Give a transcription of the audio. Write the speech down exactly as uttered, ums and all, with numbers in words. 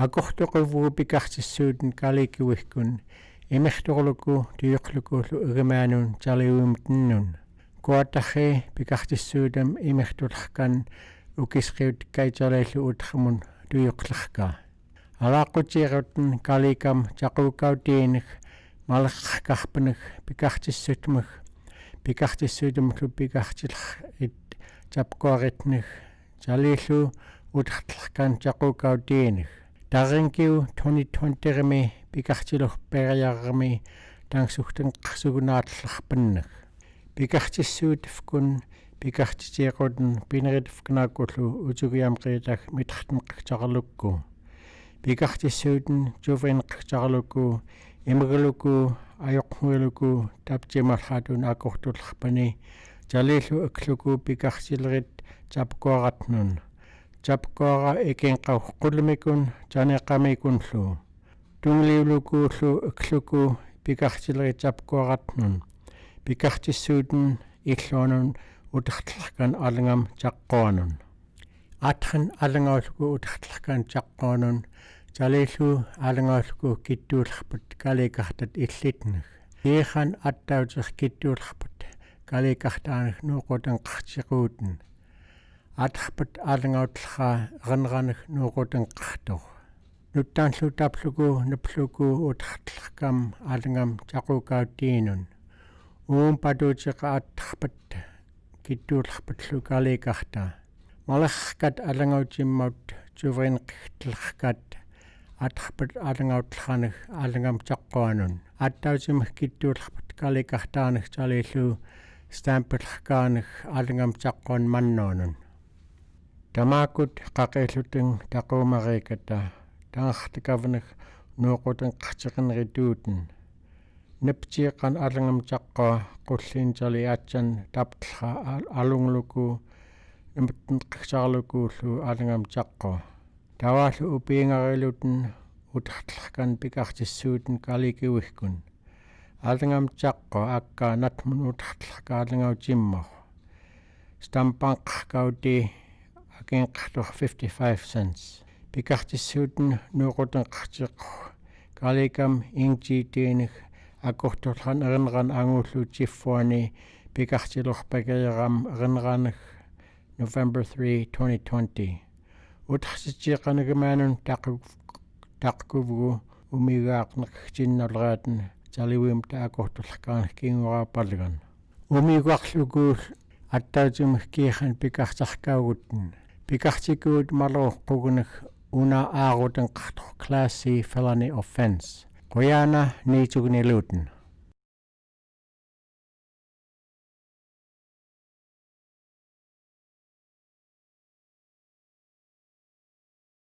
Akortokubwu pikatisiutin kalikiwihkun, imiktukluku tuyukluku su igimanun caliwimtinnun. Kuatahi pikatisiutam imiktullahkan ukiskiut kai calilu utihmun tuyuklahka. Alakutirutin kalikam cakukautinik, malikhkahpinik pikatisiutmik, pikatisiutam su pikatilarit capkuaritnik, calilu utihtlahkan cakukautinik. Taringkiu twenty twenty-rimi pikatiluhpiriarimi tangsuhtingkahsugunatlahpinik. Pikatisiutifkun pikatitirutin piniritifknaku su ucugiamkitak mitahtingkahcaraluku. Pikatisiutin cufiringkahcaraluku, imigluku, ayuqngwiluku, tapcimalhatun akortulahpini, calilu ikluku pikatilirit capkuaratnun. Capkuara ikingqauhqulmikun caniqamikun su. Tungliuluku su ikluku pikatilirit capkuaratnun. Pikatisiutin illuanun utihtlahkan alngam caquanun. Athin alngaulku utihtlahkan caquanun, calilu alngaulku kitulahput kalikahtat illitnik. Kiihan attautih kitulahput kalikahtanik nuuqutingkahciruutin. Atihput alngautlha erinranik nuuqutingkahtuh. Nuttanlu tapluku nupluku utihtlahkam alngam caqukautiinun. Uum patuciqa atihput kitulahput su kalikahta. Malihkat alngautimmaut cufiringkihtlahkat atihput alngautlhanik alngam caquanun. Attautimik kitulahput kalikahtanik calilu stampilahkanik alngam caquan mannuanun. Tamakkut qaqilluting taqumariikata, tangahtikavinik nuuqutingkahcirinrituutin. Nipciqan alngam caqua, qullin cali atsan taptlha al-, alungluku, nimitngkahcaraluku su alngam caqua. Taualu upiingarilutin utihtlahkan pikatisiutin kalikiwihkun. Alngam caqua akka natmun utihtlahka alngautimmaut. Stampangkahkauti akingqahtuh fifty-five cents. Pikatisiutin nuuqutingkahciqquh kalikam ingciitiinik akortulhan erinran angulu ciffuani pikatiluhpiriaram erinranik November three, twenty twenty. Utihsiciqan igimanun taqu-, taqkubwu umigaaqnik cinnalriatin caliwimta akortulahkan kinguraupalgan. Umigaaqluku attautimik kiihan pikatihkaugutin. Pikatikuut maluqugnik una aaqutingkahtuh Class C felony offense. Quyaana niicugniluutin.